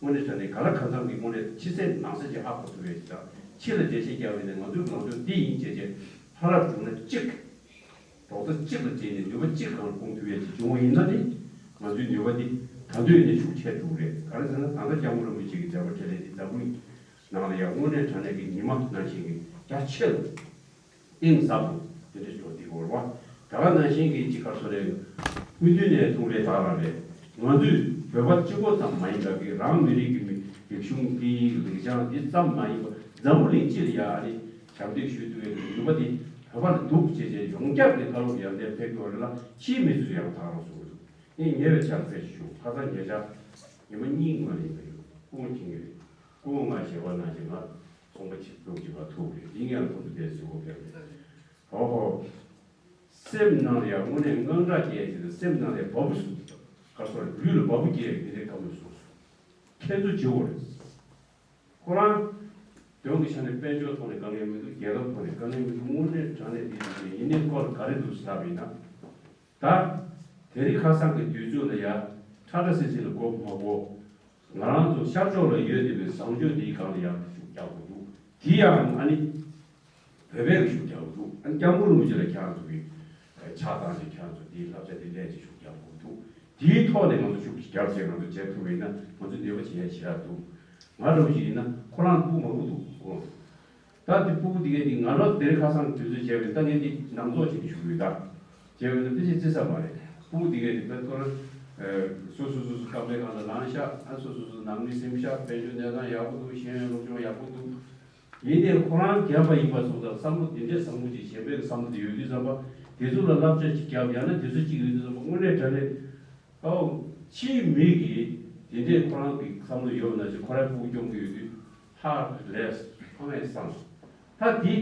དངོས་གནས་དྲང་གནས་ག་ལ་གང་འཚམ་གྱི་དངོས་གནས་ཕྱི་གསལ་ནང་གསལ་གྱི་ཧ་གོ་ཐུབ་ཡ་ཞིག་དང་ཕྱི་ལ་འགྲེལ་བཤད་རྒྱག་པ་ཡིན་ན་ང་ཚོའི་ལངས་ཕྱོགས་འདི་ཡིན་བྱས་བྱས་ཕར་ལ་བསྒྲུབ་ན་གཅིག་རྡོག་རྩ་གཅིག་ལ་བརྩིས་ནས་ནུས་པ་གཅིག་གང་སྤུངས་ཐུབ་ཡས་ཅིག་བྱུང་བ་ཡིན་ན་ནི། ང་ཚོའི་ནུས་པ་འདི་ད་དུང་ནས་ཤུགས་ཆེར་འགྲོ་གི་རེད། ག་རེ་ཟེར་ན་ད་ལྟ་སྐྱབས་མགོན་རིན་པོ་ཆེ་གི་མཛད་པ་འཕྲིན་ལས་འདི་འཛམ་བུ་གླིང་ནང་ལ་ཡང་དངོས་གནས་དྲང་གནས་ཀྱི་ཉི་མ་ནང་བཞིན་གྱི་རྒྱ་ཆེ་རུ་གཏིང་ཟབ་རུ་དེ་འདྲ་ཞིག་འགྲོ་འདི་གོ་ར་བ། ད་ག་ནང་བཞིན་གྱི་ཅིག་ག་སོ་རེད། སྐུ་མདུན་ནས་གསུངས་རེད་ད་རང་རེད། ང་ཚོས་བོད་པ་གཅིག་པོ་ཙམ་མ་ཡིན་པ་གི་རང་མི་རིགས་ཀྱི་མི་རིག་གཞུང་སྐད་ཡིག་ལེགས་བྱང་འདི་ཙམ་མ་ཡིན་པ་འཛམ་བུ་གླིང་སྤྱི་ལ་ཡ་ཨ་ནི་ཞབས་འདེགས་ཞུ་ཐུབ་པའི་ནུས་པ་འདི་བོད་པ་ལ་འདུག་ཅེས་བྱས་ཡོངས་ཁྱབ་ཀྱི་བཀའ་སློབ་ཡར་ལན་ཕེབས་དགོས་རེད་ལ་ཕྱིའི་མི་ཚོས་ཡང་ད་རང་གསུངས་འདུག་ངས་ཉེ་བའི་ཆར་ཕེབས་ཤིག་ཞུ་ཁ་སང་ཉེ་ཆར་ཉི་མ་གཉིས་སྔོན་ལ་ཡིན་པ་ཡོད། སྐུ་ངོ་ཁྱེད་ཀྱིས་རེད། སྐུ་ངོ་ང་ཞལ་བ་ནང་བཞིན་ང་ཚོང་པ་ཆེ་ཕྲུག་ཅིག་ལ་ཐུག་རེད། འདི་ངས་ལ་ཁོ་ཚོ་དེ་གཟིགས་འོ་ཕེབས་རེད། ཧོ་ཧོ། སེམས་ནང་ལ་ཡང་དངོས་གནས་དངངས་སྐྲག་སྐྱེ་ཡ་ཅིག་དང་སེམས་ནང་ལ་ཡང་བ་སྤུ་ག་སོ་ལུས་ལ་བ་སྤུ་སྐྱེ་ཡ་དེ་འདྲའི་བཀའ་མོལ་གསུངས་སོང་། ཁྱེད་ཚོ་བྱེད་དགོས་རེད། ཁོ་རང་དོན་གྱི་ཆ་ནས་དཔལ་འབྱོར་ཐོག་ནས་དཀའ་ངལ་མི་འདུག་རྒྱལ་ཁབ་ཐོག་ནས་དཀའ་ངལ་མི་འདུག་དངོས་གནས་དྲང་གནས་འདི་ཡིན་ནའི་སྐོར་ག་རེ་འདུག་ཟེར་བ་ཡིན་ན། ད། དེ་རིང་ཁ་སང་གི་དུས་ཚོད་ལ་ཡ། ཁྲ་ཁྲ་སིལ་སིལ་ལ་གོ་མ་གོ། ང་རང་ཚོ་ཤར་ཕྱོགས་ལ་ཡོད་བསྡད་པའི་བཟང་སྤྱོད་འདིའི་སྒང་ལ་ཡང་ཤུགས་རྒྱག་དགོས་འདུག་དེ་ཡང་ཨ་ནི། བོད་པས་ཤུགས་རྒྱག་དགོས་འདུག་ཨ་ནི་སྐྱབས་མགོན་རིན་པོ་ཆེ་ལ་ཁྱེད་རང་ཚོ་གིས། ཕྱག་བཏང་ཅིག་ཁྱེད་རང་ཚོ་འདིའི་བསླབ་བྱ་འདི་ལས་ཅིག་ཤུགས་རྒྱག་དགོས་འདུག་དེའི་ཐོག་ནས་ང་ཚོ་ཤུགས་ཅིག་རྒྱབ་བྱས་ང་ཚོ་བྱེད་ཐུབ་པ་ཡིན་ན་ང་ཚོ་ནུས་པ་ཇི་ཡ་ཇི་ཡ་འདུག་ང་རང་ཚོ་ཡིན་ན་ཁོ་རང་སྤུ་མང་པོ་འདུག་གོ། ད་དེ་སྤུ་གུ་དེ་གས་དེ་ང་རང་དེ་རིང་ཁ་སང་དུས་ཚོད་བྱས་པས་ད་ངས་དེ་ནང་ཚོགས་བྱས་ནས་ཞུ་གི་ཡོད་ད། བྱས་པས་ན་དེ་ཅིག་བརྩི་ས་མ་རེད། སྤུ་གུ་དེ་གས་དེ་དཔེ་ཁོ་རང་། སོ་སོ་སོ་སོ་སྐམ་པའི་སྒང་ལ་ལངས་ཤག་ཨ་སོ་སོ་སོ་ནང་མི་སེམས་ཤག་དཔལ་འབྱོར་གནས་སྟངས་ཡག་པོ་འདུག་ཤེས་ཡོན་སློབ་སྦྱོང་ཡག་པོ་འདུག་ཡིན་ནའི་ཁོ་རང་རྒན་པ་ཡིན་པ་སོང་ཙང་བསམ་བློ་དེ་འདྲས་བཟང་པོ་ཅིག་གཞན་པའི་བསམ་བློ་དེ་ཡོད་དུས་ཙམ་པ་དེ་ཚོ་ལ་བསླབ་བྱ་ཅིག་བརྒྱབ་ཡང་ན་དེ་ཚོ་ཅིག་ཡོད་དུས་ཙམ་པ་དངོས་གནས་དྲང་གནས། ཨོ། ཕྱིའི་མི་གིས་དེ་འདྲའི་ཁོ་རང་གི་བསམ་བློ་ཡོད་ན་ཅིག་ཁོ་རའི་སྤུ་གུ་སྐྱོང་གི་ཡོད་དུས་ཧ་ལས་ཧ་ངས་བསམ། ད་འདི་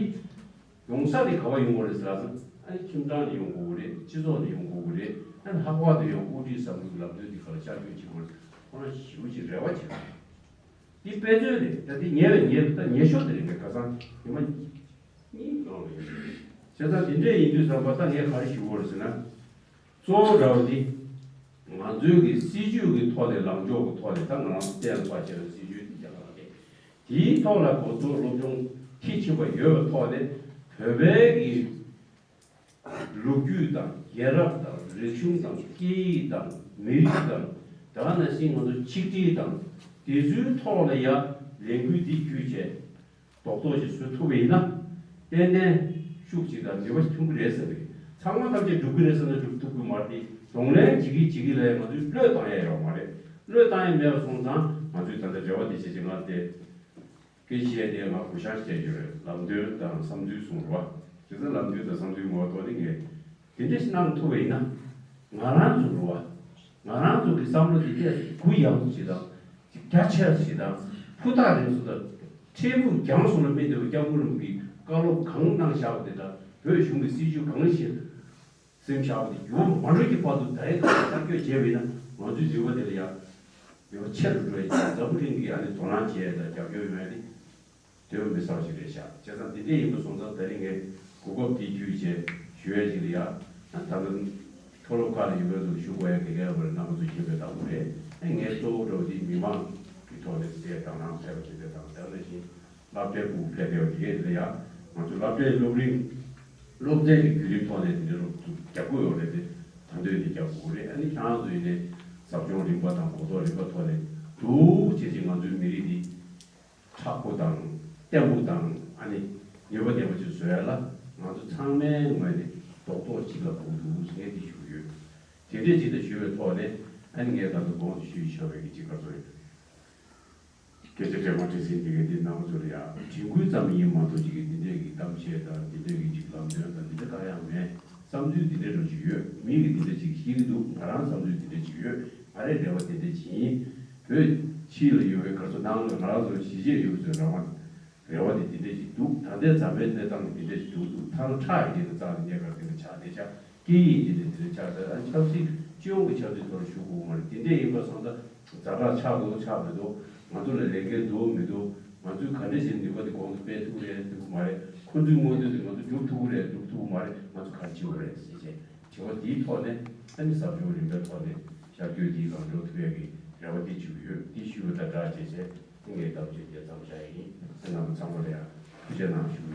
ཡོང་ས་དེ་ག་བ་ཡོང་གི་རེད་ཟེར་ལ་ཨ་ནི་ཁྱིམ་ཚང་ནས་ཡོང་དགོས་ཀྱི་རེད། སྤྱི་ཚོགས་ནས་ཡོང་དགོས་ཀྱི་རེད། ཨ་ནི་ལྷག་པར་དུ་ཡང་དབུ་ཁྲིད་ཟེར་དགོས་ཀྱི་ལམ་སྟོན་འདི་ག་ལ་ཤར་བསྐྱོད་བྱེད་དགོས་རེད། ཁོ་རང་ཞེ་པོ་ཅིག་རེ་བ་བྱེད་དགོས་རེད། འདི་དཔེ་མཚོན་རེད། ད་འདི་ཉེ་བའི་ཉེ་ད་ཉེ་ཤོས་དེ་རེད། ངས་ཁ་སང་ཉི་མ་གཉིས་གང་རེད། བྱས་ཙང་འདི་འདྲས་ཡིན་དུས་ཙམ་པ་ད་ངས་ག་རེ་ཞུ་དགོས་རེད་ཟེར་ན། གཙོ་བོ་འདྲ་བོ་འདི། ང་ཚོའི་གི་སྲིད་ཇུས་ཀྱི་ཐོག་ནས་ལངས་ཕྱོགས་ཀྱི་ཐོག་ནས་ད་ང་རང་ཚོ་བཙན་ལ་ཕར་བྱས་ན་སྲིད་ཇུས་འདི་རྒྱ་གར་ལ་བསྟན། དེའི་ཐོག་ལ་གོ་རྟོགས་སློབ་སྦྱོང་མཐིལ་ཕྱིན་པ་ཡོད་པའི་ཐོག་ནས་བོད་པའི་གི་ལོ་རྒྱུས་དང་རྒྱལ་རབས་དང་རིག་གཞུང་དང་སྐད་ཡིག་དང་མི་རིགས་དང་ད་ག་ནང་བཞིན་ང་ཚོ་ཆིག་སྒྲིལ་དང་དེ་ཚོའི་ཐོག་ལ་ཡ་ལས་འགུལ་འདི་བརྒྱུད་བྱས། རྡོག་རྡོག་ཅིག་བཟོ་ཐུབ་པ་ཡིན་ན། ཏན་ཏན་ཤུགས་ཅིག་དང་ནུས་པ་ཞིག་ཐོན་གྱི་རེད་ཟེར་བས། ཚང་མ་ཐམས་ཅད་འགྲུབ་ཀྱི་རེད་ཟེར་ན་འགྲུབ་ཐུབ་ཀྱི་མ་རེད་དེ། གདོང་ལེན་བྱེད་ཀྱི་བྱེད་ཀྱི་ལས་ང་ཚོས་བློས་བཏང་ཡ་ཡོད་མ་རེད། བློས་བཏང་ཡ་མེད་པ་སོང་ཙང་ང་ཚོས་ད་ལྟ་རེ་བ་དེ་བྱེད་ཀྱི་ང་དེ། སྐད་ཆ་བཤད་དེ་ང་གུ་ཤ་བཤད་ཀྱི་རེད། ལམ་སྟོན་དང་བསམ་ཚུལ་གསུང་རོགས། དེ་ཚོ་ལམ་སྟོན་དང་བསམ་ཚུལ་ངོ་ཐོག་ནས་ངས། དེ་འདྲ་ཞིག་གནང་ཐུབ་པ་ཡིན་ན། ང་རང་ཚོ་རུ་བ། ང་རང་ཚོ་གི་བསམ་བློ་དེ་ཏོག་ཙམ་གུ་ཡངས་པོ་ཞིག་དང་། རྒྱ་ཆེ་ཞིག་དང་། ཕུ་ཐག་རིང་སུ་དང་། འཕྲལ་ཕུགས་རྒྱང་སོང་ལ་དམིགས་ཏེ་སྐྱབས་མགོན་རིན་པོ་ཆེས་བཀའ་སློབ་གང་གནང་བཞག་པ་དེ་དང་བོད་གཞུང་གི་སྲིད་ཇུས་གང་ཞིག་སེམས་བཞག་པ་དེ་འགྱུར་བ་མ་འགྲོ་གི་བར་དུ་ད་ཡ་གང་ཐག་གཅོད་བྱས་པ་ཡིན་ན་ང་ཚོའི་ནུས་པ་དེ་ལ་ཡང་ནུས་པ་ཆེ་རུ་འགྲོ་ཡ་ཡིན། འཛམ་བུ་གླིང་གིས་ཨ་ནི་དོ་སྣང་བྱས་དང་རྒྱབ་སྐྱོར་ཡོང་ཡ་དེ། དོན་མི་ཟ་བ་ཞིག་རེད་ཤག་བྱས་ཙང་དེ་འདྲས་ཡིན་པ་སོང་ཙང་ད་རིང་ངས་གོ་སྐབས་འདི་བརྒྱུད་བྱས་ཞུ་ཡ་ཞིག་ལ་ཡ། ད་ལྟ་མཐོ་སློབ་ཁག་ལ་ཡོད་པའི་ཚོ་ཞུ་དགོས་ཡ་གི་ལས་བར་རྣམ་པ་ཚོ་མཁྱེན་པའི་བདག་པོ་རེད། ཨ་ངས་གཙོ་བོ་འགྲོ་འདི་མི་མང་གི་ཐོག་ནས་དེ་དང་ནང་ཕེབས་པ་དེ་དང་དེ་ནང་བཞིན་སློབ་གྲྭའི་ཕྲུ་གུ་ཕེབས་བསྡད་པ་དེ་གས་དེ་ལ་ཡ། ང་ཚོ་སློབ་གྲྭའི་སློབ་རིམ་སློབ་ཚན་གྱི་བརྒྱུད་རིམ་ཐོག་ནས་དེ་འདྲ་སློབ་ཚུགས་རྒྱབ་དགོས་ཡོད་རེད་དེ། ད་འདོད་ནས་རྒྱབ་དགོས་རེད། ཨ་ནི་ཁྱེད་རང་ཚོ་ཡིན་ནས་ཟབ་སྦྱོང་རིམ་པ་དང་གོ་རྟོགས་རིམ་པ་ཐོག་ནས་འདུག་བྱས་ཅིག་ང་ཚོའི་མི་རིགས་འདི། མཁྲེགས་པོ་དང་ བརྟན་པོ་དང་ཨ་ནི་ནུས་པ་ལྡན་པ་ཅིག་བཟོ་ཡ་ལ་ང་ཚོ་ཚང་མའི་ངོས་ནས་རྡོག་རྡོག་གཅིག་ལ་དགོངས་འདུག་ངས་འདི་ཞུ་གི་ཡོད། དེ་འདྲས་ཅིག་ལ་ཞུ་བའི་ཐོག་ནས་ཨ་ནི་ངས་ད་ལྟ་གོང་དུ་ཞུས་བཞག་པའི་གི་ཅིག་ག་ཚོད་རེད། སྐད་ཆ་དྲན་པ་དྲན་སེམས་དེ་གའི་དེ་གནང་ཚོ་རེད་ཡ། དྲན་སྐུལ་ཙམ་ཡིན་མ་གཏོགས་ཅིག་གི་འདི་འདྲས་ཀྱི་གཏམ་བཤད་དང་འདི་འདྲས་ཀྱི་ཅིག་ལམ་སྟོན་དང་འདི་འདྲས་གང་ཡང་མེད། བསམ་ཚུལ་འདི་འདྲས་འགྲོ་ཅིག་ཡོད། མི་གི་འདི་འདྲས་ཅིག་ཤེས་ཀྱི་འདུག་ང་རང་བསམ་ཚུལ་འདི་འདྲས་ཅིག་ཡོད། ང་རའི་རེ་བ་འདི་འདྲས་ཅིག་ཡིན། བོད་ཕྱི་ལ་ཡོད་པའི་ག་ཚོད་ནང་ལ་ང་རང་ཚོ་གཞིས་བྱེས་ཡོད་ཚོའི་རང་དབང་རེ་བ་དེ་འདི་འདྲས་ཅིག་འདུག་ད་ལྟའི་འཛམ་བུའི་གནས་སྟངས་དེ་འདི་འདྲས་ཅིག་འདུག་འདུག་ཐང་ཁྲག་ཡི་དེ་འདྲ་རྩ་ནས་གནས་སྐབས་དེ་འདྲ་ཆགས་བསྡད་ཆགས། སྐད་ཡིག་འདི་འདྲས་དེ་འདྲས་ཆགས་ཚར། ཨ་ཆབ་སྲིད་སྤྱི་ཡོངས་ཀྱི་ཆབ་སྲིད་ཐོག་ལ་ཞུགས་དགོས་མ་རེད། དེ་འདྲས་ཡིན་པ་སོང་ཙང་ཛ་དྲག་ཆགས་འདུག་ཆགས་མི་འདུག་ང་ཚོ་ལ་ལས་འགན་འདུག་མི་འདུག་ང་ཚོས་ག་འདྲས་བྱས་ནུས་པ་དེ་གོང་དུ་སྤེལ་ཐུབ་རེད་ཐུབ་ཀྱི་མ་རེད། ཁོ་ཚོའི་མངོན་འདོད་དེ་ང་ཚོ་སྒྲུབ་ཐུབ་ཀྱི་རེད་སྒྲུབ་ཐུབ་ཀྱི་མ་རེད། ང་ཚོ་ག་རེ་བྱེད་དགོས་རེད་ཟེར་བྱས། དྲི་བ་འདིའི་ཐོག་ནས་ཨ་ནི་ཟབ་སྦྱོང་རིམ་པའི་ཐོག་ནས་ཤར་སྐྱོད་འདིའི་ལམ་འགྲོ་ཐུབ་ཡག་གི་རེ་བ་འདི་བྱེད་ཀྱི་ཡོད། འདི་ཞུས་པ་དང་སྦྲགས་བྱས་བྱས་ངས་གཏམ་བཤད་འདི་མཚམས་བཞག་ཡིན། ཁྱེད་རྣམ་པ་ཚང་མ་ལ་ཡང་ཐུགས་རྗེ་གནང་ཞུ།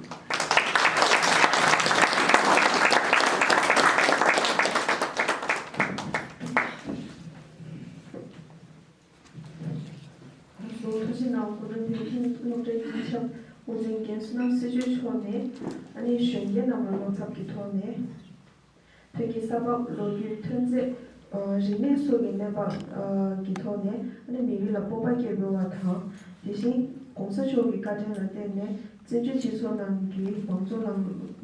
ཐུགས་རྗེ་གནང་། སྐུ་མགྲོན་བོད་ཁྱིམ་སློབ་གྲྭའི་སྤྱི་ཁྱབ་དབུ་འཛིན་རྒན་བསོད་ནམས་སྲི་ཆོས་མཆོག་ནས་ཨ་ནི་གཞོན་སྐྱེས་རྣམས་ལ་བློ་འཚབ་ཀྱི་ཐོག་ནས། བོད་ཀྱི་ས་བབ་ལོ་རྒྱུས་ཐོན་རྫས། ཨ་རིག་གནས་སོགས་ཀྱི་གནས་བབ་ཨ་ཀྱི་ཐོག་ནས་ཨ་ནི་མི་རིགས་ལ་སྤོབས་པ་སྐྱེ་དགོས་པ་དང་། དེ་བཞིན་༸གོང་ས་མཆོག་གི་བཀའ་དྲིན་ལ་བརྟེན་ནས་བཙན་བྱོལ་སྤྱི་ཚོགས་ནང་གི་མང་གཙོ་ལམ་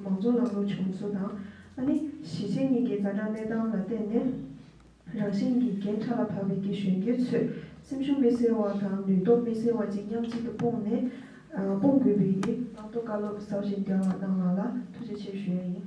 མང་གཙོ་ལམ་ལུགས་བྱུང་ཚུལ་དང་། ཨ་ནི་གཞིས་བྱེས་གཉིས་ཀྱི་ཛ་དྲག་གནས་སྟངས་ལ་བརྟེན་ནས་རང་བཞིན་གྱིས་འགན་ཕྲ་ལ་བབས་པའི་གི་གཞོན་སྐྱེས་ཚོས་སེམས་ཤུགས་མི་གསལ་བ་དང་ནུས་སྟོབས་མི་གསལ་བ་ཅིག་མཉམ་གཅིག་ཏུ་སྤུངས་ནས་ཨ་སྤུངས་དགོས་པའི་གི་བླང་དོར་བཀའ་སློབ་ཟབ་ཅིང་རྒྱས་པ་གནང་བ་ལ་ཐུགས་རྗེ་ཆེ་ཞུ་ཡ་ཡིན།